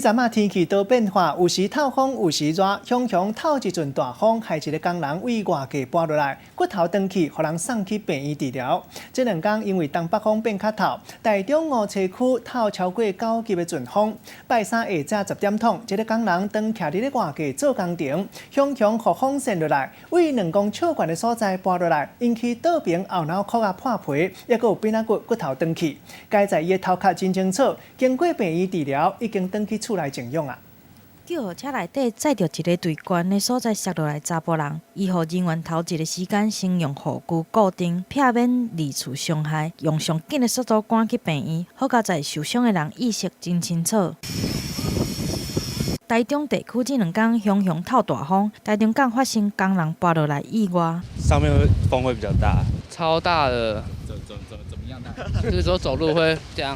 這陣仔天氣多變化，有時透風，有時熱，雄雄透一陣大風，害一个工人對外架跋落來，骨頭斷去，予人送去病院治療。這兩工因為東北風變較透，台中梧棲區透超過9級的陣風。拜三下晝10點通，這个工人當徛佇咧外架做工程，雄雄予風扇落來，對2公尺懸的所在跋落來，引起倒爿後腦殼仔破皮，猶閣有邊仔骨骨頭斷去。佳哉伊的頭殼真清楚，經過病院治療，已經轉去厝內靜養啊。救護車內底載著一个對懸的所在摔落來查埔人，醫護人員頭一个時間先用護具固定，避免二次傷害，用上緊的速度趕去病院。好佳哉受傷的人意識真清楚。台中地區這兩工雄雄透大風，台中港發生工人跋落來意外。上面會風會比較大，超大的。怎麼樣大？就是說走路會這樣，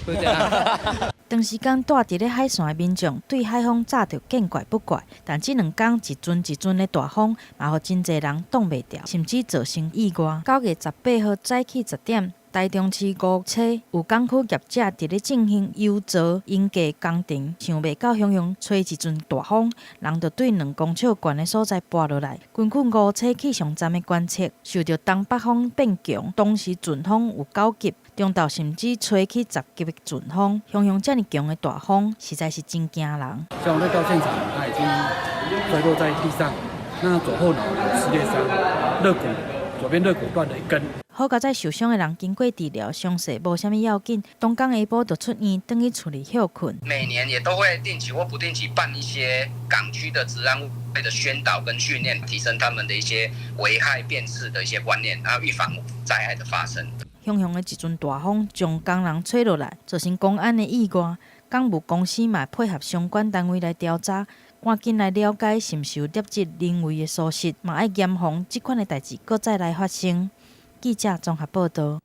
會這樣。長時間蹛佇咧海線的民眾對海風早就見怪不怪，但這兩工一陣一陣的大風，嘛予真濟人擋袂牢，甚至造成意外。9月18號早起10點，台中市梧棲有港區業者佇咧進行油槽鷹架工程，想袂到雄雄吹一陣大風，人就對2公尺懸的所在跋落來。根據梧棲氣象站的觀測，受著東北風變強，當時陣風有9級，中晝甚至吹起10級的陣風，雄雄遮爾強的大風，實在是真驚人。消防隊到現場，他已經摔落在地上，那左後腦有撕裂傷，肋骨左邊肋骨斷了一根。好佳哉受傷的人經過治療，傷勢無啥物要緊，當工下晡就出院，轉去厝裡歇睏。每年也都會定期或不定期辦一些港區的職安衛的宣導跟訓練，提升他們的一些危害辨識的一些觀念，然後預防災害的發生。雄雄的一陣大風將工人吹落來，造成公安的意外。港務公司嘛配合相關單位來調查，趕緊來了解是毋是有涉及人為的疏失，嘛愛嚴防這款的代誌閣再來發生。記者綜合報導。